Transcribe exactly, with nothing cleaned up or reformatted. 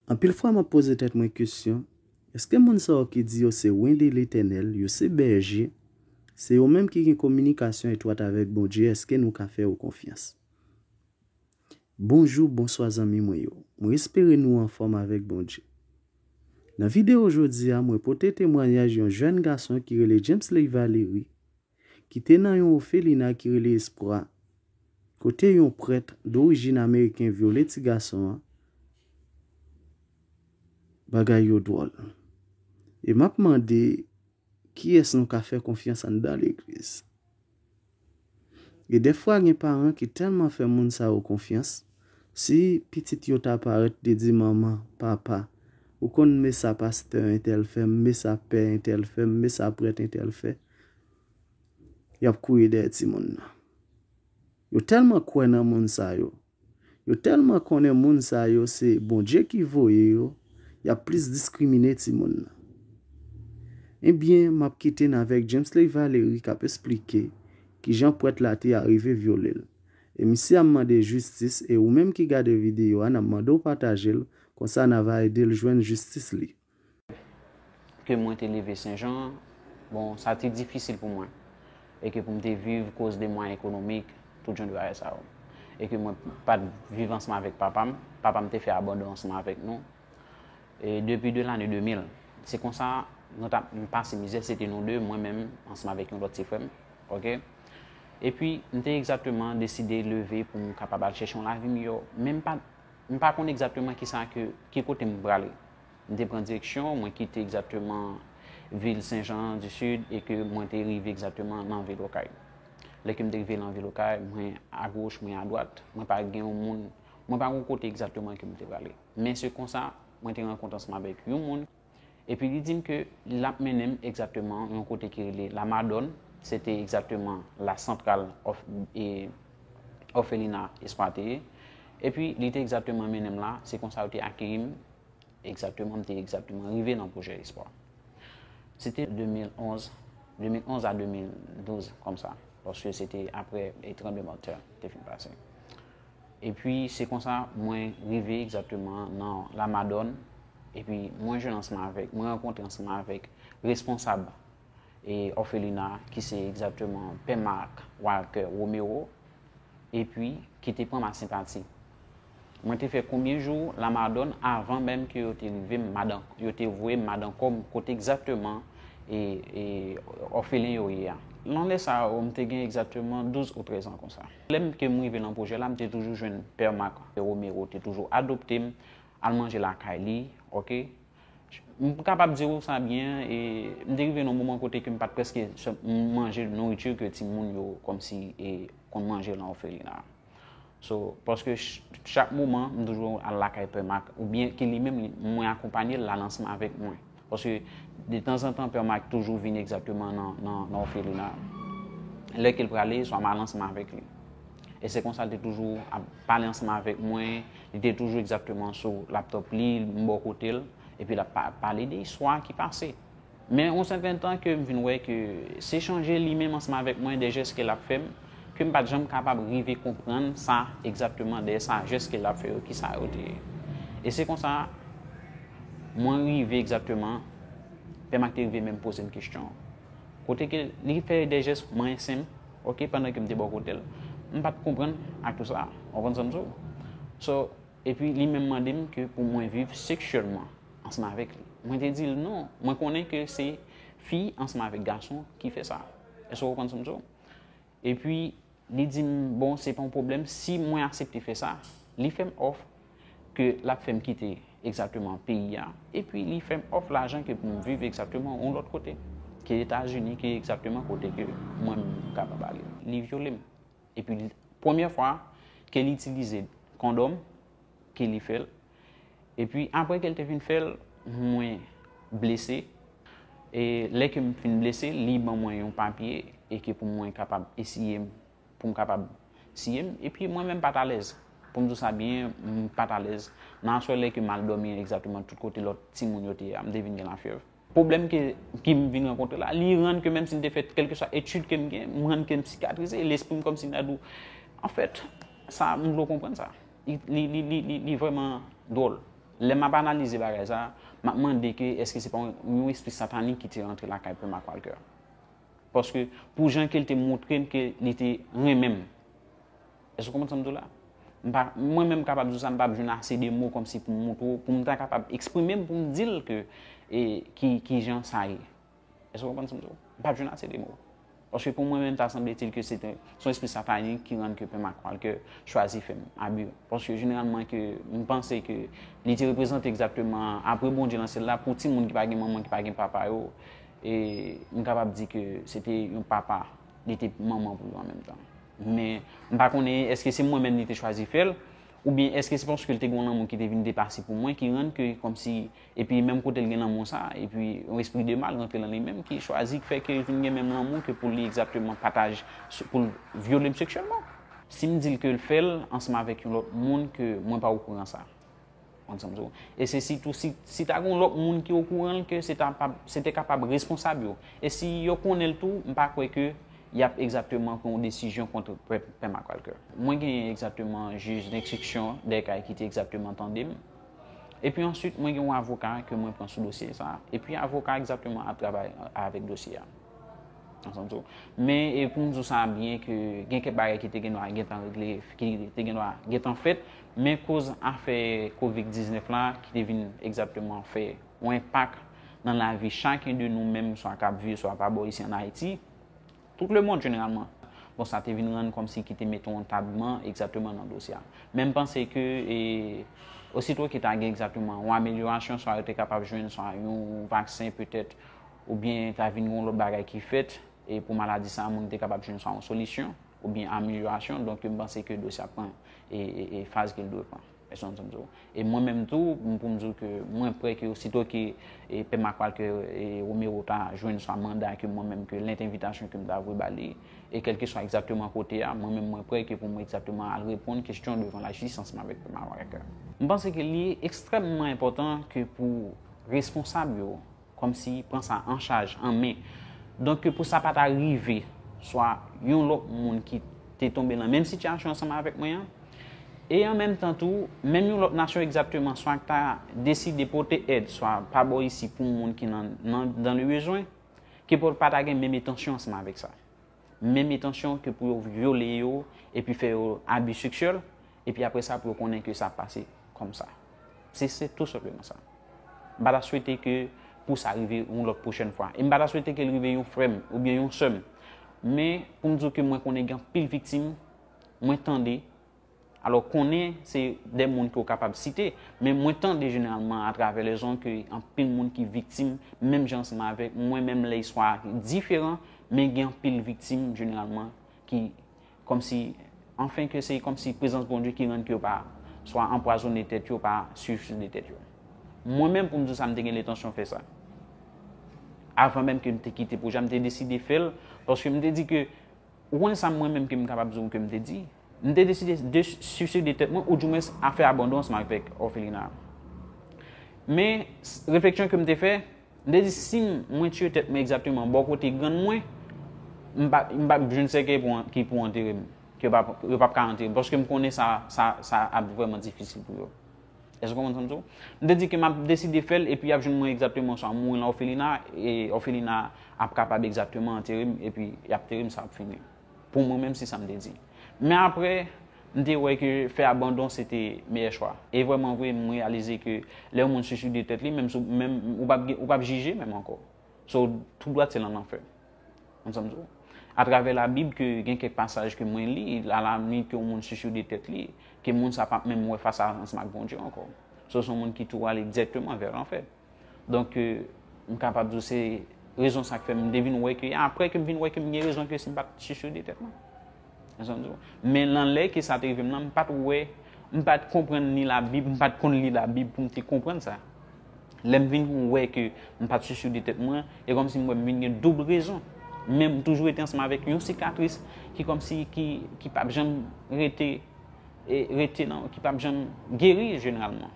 Anpil fwa m ap poze tèt mwen kesyon, èske moun sa yo ki di yo se wen de Letènèl, yo se bèje, se yo menm ki gen kominikasyon etwat avèk Bondye, èske nou ka fè yo konfyans? Bonjou, bonswa zanmi mwen yo. Mwen espere nou anfòm avèk Bondye. Nan videyo jodi a, mwen pote temwayaj yon jèn gason ki rele James Ley Valery, ki te nan yon ofelina ki rele Espwa, kote yon prèt dorijin ameriken vyole ti gason an, bagay yo dwòl. E m ap mande, kiyès nou ka fè konfyans anndan legliz? E dèfwa gen paran ki tèlman fè moun sa yo konfyans, si pitit yo ta parèt, te di manman, papa, ou konn men sa pastè entèl fè m, men sa pè entèl fè m, men sa prèt entèl fè, y ap kouri dèyè timoun nan. Yo tèlman kwè nan moun sa yo. Yo tèlman konnen moun sa yo se Bondye ki voye yo, y ap plis diskrimine timoun nan. Ebyen, m ap kite n avèk James Ley Valery k ap esplike kijan prèt la te arive vyole l. E misye ap mande jistis, e ou menm ki gade videyo a, n ap mande w pataje l, konsa n a va ede l jwenn jistis li. Ke mwen te leve Senjan, bon, sa te difisil pou mwen. E ke pou m te viv koz de mwa ekonomik, tout jan de bagay sa yo. E ke mwen pa t viv ansanm avèk papa m. Papa m te fè abandon ansanm avèk nou. E depi de lane de mil. Se konsa, nou t ap, m pase mizè, se te nou de, mwen menm, ansanm avèk yon lòt ti frè m. Oke? Epi, m te egzakteman deside leve pou m kapab al chèche yon lavi miyò. Men m pa, m pa konn egzakteman kisa ke, ki kote m prale. M te pran direksyon, mwen kite egzakteman vil Senjan di Sid e ke mwen te rive egzakteman nan vil Okay. Lè ke m te rive nan vil Okay, mwen agoch, mwen adwat, mwen pa gen yon moun, mwen pa gen yon kote egzakteman ke m te prale. Men se konsa, mwen te rankontre ansanm avèk yon moun, epi li di m ke l ap mennen m egzakteman yon kote ki rele Lamadòn, se te egzakteman la santral òf, e, òfelina Espwa te ye. Epi li te egzakteman mennen m la, se konsa yo te akeyi m, egzakteman, m te egzakteman rive nan pwojè Espwa. Se te de mil onz, de mil onz a de mil douz, kòmsa, paske se te apre, e, tranblemanntè te fin pase. Epi, se konsa, mwen rive egzakteman nan Lamadòn, epi mwen jwenn ansanm avèk, mwen rankontre ansanm avèk responsab, e, òfelina, ki se egzakteman Pè Marc Walker Romero, epi ki te pran ma senpati. Mwen te fè konbyen jou Lamadòn avan menm ke yo te rive m madan, yo te voye m madan kòm kote egzakteman, e, e, òfelen yo ye a. Nan lè sa yo, m te gen egzakteman douz ou trèz an konsa. Lè m ke m rive nan pwojè la, m te toujou jwenn Pè Marc Romero te toujou adopte m, al manje lakay li, oke? M kapab di w sa byen, e m te rive nan moman kote ke m pa t prèske sèl, m manje nouriti ke timoun yo kòmsi, e, konn manje nan òfelina. So, paske ch-, chak moman, m toujou al lakay Pè Marc, oubyen ke li menm, li, mwen akonpanye l, l al ansanm avèk mwen. Paske, detanzantan, Pè Marc toujou vin egzakteman nan, nan, nan òfelina. Lè ke l prale, swa m al ansanm avèk li. E se konsa, l te toujou ap pale ansanm avèk mwen, li te toujou egzakteman sou laptòp li, m bò kote l, epi l ap pa-, pale de istwa ki pase. Men yon sèten tan ke m vin wè ke se chanje li menm ansanm avèk mwen, de jès ke l ap fè m, ke m pa t janm kapab rive konprann sa egzakteman, dèyè sa jès ke l ap fè yo, kisa yo te ye. E se konsa, mwen rive egzakteman, Pè Marc te rive menm poze m kesyon. Kote ke li fè de jès mwen senp, oke, pandan ke m te bò kote l. M pa t konprann ak tout sa, w konprann sa m di w? So, epi li menm mande m ke pou mwen viv seksyèlman ansanm avèk li. Mwen te di l non, mwen konnen ke se fi ansanm avèk gason ki fè sa. Èske w konprann sa m di w? Epi, li di m, bon, se pa yon pwoblèm si mwen aksepte fè sa. Li fè m òf ke l ap fè m kite egzakteman peyi a, epi li fè m òf lajan ke pou m viv egzakteman yon lòt kote, ke Etazini, ke egzakteman kote ke mwen menm m kapab ale. Li vyole m. Epi, li, premyè fwa ke li itilize kondòm, ke li fè l. Epi, apre ke l te fin fè l, mwen blese. E lè ke m fin blese, li ban mwen yon papye e ke pou mwen kapab esiye m, pou m kapab siye m. Epi, mwen menm m pa t alèz. Pou m di w sa byen, m pa t alèz. Nan aswè, lè ke m al dòmi egzakteman tout kote lòt timoun yo te ye a, m te vin gen lafyèv. Pwoblèm ke, ke m vin rankontre la, li rann ke menm si m te fè kèlkeswa etid ke m gen, m rann ke m sikatrize, e lespri m kòmsi m ta di w, anfèt, sa, m vle w konprann sa. Li, li, li, li, li, li vrèman dwòl. Lè m ap analize bagay sa, m ap mande ke èske se pa yon, yon espri satanik ki te rantre lakay Pè Marc Walker. Paske pou jan ke l te montre m ke li te renmen m. Èske w konprann sa m di w la? M pa, mwen menm m kapab di w sa, m p ap jwenn ase de mo kòmsi pou m montre w, pou m ta kapab eksprime m, pou m di l ke, e, ki, ki jan sa ye. Èske w konprann sa m di w? M p ap jwenn ase de mo. Paske pou mwen menm, ta sanble-t-il ke se te, se yon espri satanik ki rann ke Pè Marc Walker chwazi fè m abi. Paske jeneralman ke m panse ke li te reprezante egzakteman, apre Bondye nan syèl la, pou timoun ki pa gen manman, ki pa gen papa yo, e m kapab di ke se te yon papa, li te manman pou yo an menm tan. Men, m pa konnen èske se mwen menm li te chwazi fè l, oubyen èske se paske l te gen yon lanmou ki te vin depase pou mwen, ki rann ke kòmsi, epi menm kote l gen lanmou sa, epi yon espri de mal rantre nan li menm, ki chwazi fè ke l vin gen menm lanmou ke pou li egzakteman pataje, pou l vyole m seksyèlman. Si m di l ke l fè l ansanm avèk yon lòt moun ke mwen pa okouran sa. Konn sa m di w. E se sitou si, si ta gen yon lòt moun ki okouran l ke se ta pa, se te kapab responsab yo. E si yo konnen l tou, m pa kwè ke y ap egzakteman pran yon desizyon kont Pè, Pè Marc Walker. Mwen genyen egzakteman jij denstriksyon Dèkay ki te egzakteman tande m. Epi answit, mwen gen yon avoka ke mwen pran sou dosye sa. Epi avoka egzakteman ap travay avèk dosye a. Konn sa m di w. Men, e, pou m di w sa byen, ke gen kèk bagay ki te gen dwa gentan regle, ki te gen dwa gentan fèt, men koz afè kovid diznèf la, ki te vin egzakteman fè yon enpak nan lavi chaken de nou menm, swa k ap viv, swa pa bò isi ann Ayiti, tout lemonn jeneralman. Bon, sa te vin rann kòmsi ki te mete yon tabman egzakteman nan dosye a. Men m panse ke, e, osito ke ta gen egzakteman yon amelyorasyon, swa yo te kapab jwenn swa yon vaksen petèt, oubyen ta vin yon lòt bagay ki fèt, e pou maladi sa a, moun te kapab jwenn swa yon solisyon, oubyen amelyorasyon. Donk, m panse ke dosye a pran, e, e, e faz ke l dwe pran. Èske w konprann sa m di w? E mwen menm tou, m, pou m di w ke mwen prè ke osito ke, e, Pè Marc Walker, e, Romero ta jwenn swa manda ke mwen menm, ke lèt envitasyon ke m ta voye ba li, e kèlkeswa egzakteman kote a, mwen menm mwen prè ke pou mwen egzakteman al reponn kesyon devan lajistis ansanm avèk Pè Marc Walker. M panse ke li ekstrèmman enpòtan ke pou responsab yo, kòmsi pran sa an chaj, an men. Donk, ke pou sa pa ta rive, swa yon lòt moun ki te tonbe nan menm sitiyasyon ansanm avèk mwen an, e an menm tan tou, menm yon lòt nasyon egzakteman, swa k ta deside pote èd, swa pa bò isi pou moun ki nan, nan, dans le besoin, ke pou pa ta gen menm entansyon ansanm avèk sa. Menm entansyon ke pou yo vyole yo, epi fè yo abi seksyèl, epi apre sa pou yo konnen ke sa pase kòmsa. Se, se tou senpleman sa. M pa ta swete ke pou sa rive yon lòt pwochèn fwa. E m pa ta swete ke l rive yon frè m oubyen yon sè m. Men, pou m di w ke mwen konnen gen anpil viktim, mwen tande, alò, konnen se de moun ke w kapab site, men mwen tande jeneralman atravè lèzon ke anpil moun ki viktim, menm jan ansanm avèk mwen, menm lè istwa diferan, men gen anpil viktim jeneralman ki kòmsi, anfen, ke se kòmsi prezans Bondye ki rann ke yo pa swa anpwazonnen tèt yo, pa swiside tèt yo. Mwen menm, pou m di w sa, m te gen lentansyon fè sa. Avan menm ke m te kite pwojè a, m te deside fè l, paske m te di ke, ou konnen sa mwen menm ke m kapab di w ke m te di? M te deside de swiside tèt mwen, oudimwens a fè abandon ansanm avèk òfelina. Men, s-, refleksyon ke m te fè, m te di, si m, mwen tiye tèt mwen egzakteman bò kote grann mwen, m pa, m p ap jwenn sèkèy pou an-, ki pou antere m, ke yo p ap, yo p ap ka antere m, paske m konnen sa, sa, sa ap vrèman difisil pou yo. Èske w konprann sa m di w? M te di ke m ap deside fè l, epi y ap jwenn mwen egzakteman swa mouri nan òfelina, e òfelina ap kapab egzakteman antere m, epi y ap antere m, sa ap fini. Pou mwen menm, se sa m te di. Men apre, m te wè ke fè abandon se te meyè chwa. E vrèman vre, m reyalize ke lè yon moun swiside tèt li, menm si w, menm, ou p ap gen, ou p ap jije menm ankò. So, tout dwat se nan lanfè. Konn sa m di w? Atravè Labib, ke gen kèk pasaj ke mwen li, a la limit ke yon moun swiside tèt li, ke moun sa p ap menm wè fas a, ansanm ak Bondye ankò. So, se yon moun ki tou ale dirèkteman vè lanfè. Donk, euh, m kapab di w se rezon sa k fè m te vin wè ke, apre ke m vin wè ke m gen rezon ke si m pa t swiside tèt mwen. Konn sa m di w? Men nan lè ke sa te rive m nan, m pa t wè, m pa t konprann ni Labib, m pa t konn li Labib pou m te konprann sa. Lè m vin wè ke m pa t swiside tèt mwen, e kòmsi m wè m vin gen doub rezon. Men m toujou rete ansanm avèk yon sikatris ki kòmsi, ki, ki p ap janm rete, e rete nan, ki p ap janm geri jeneralman.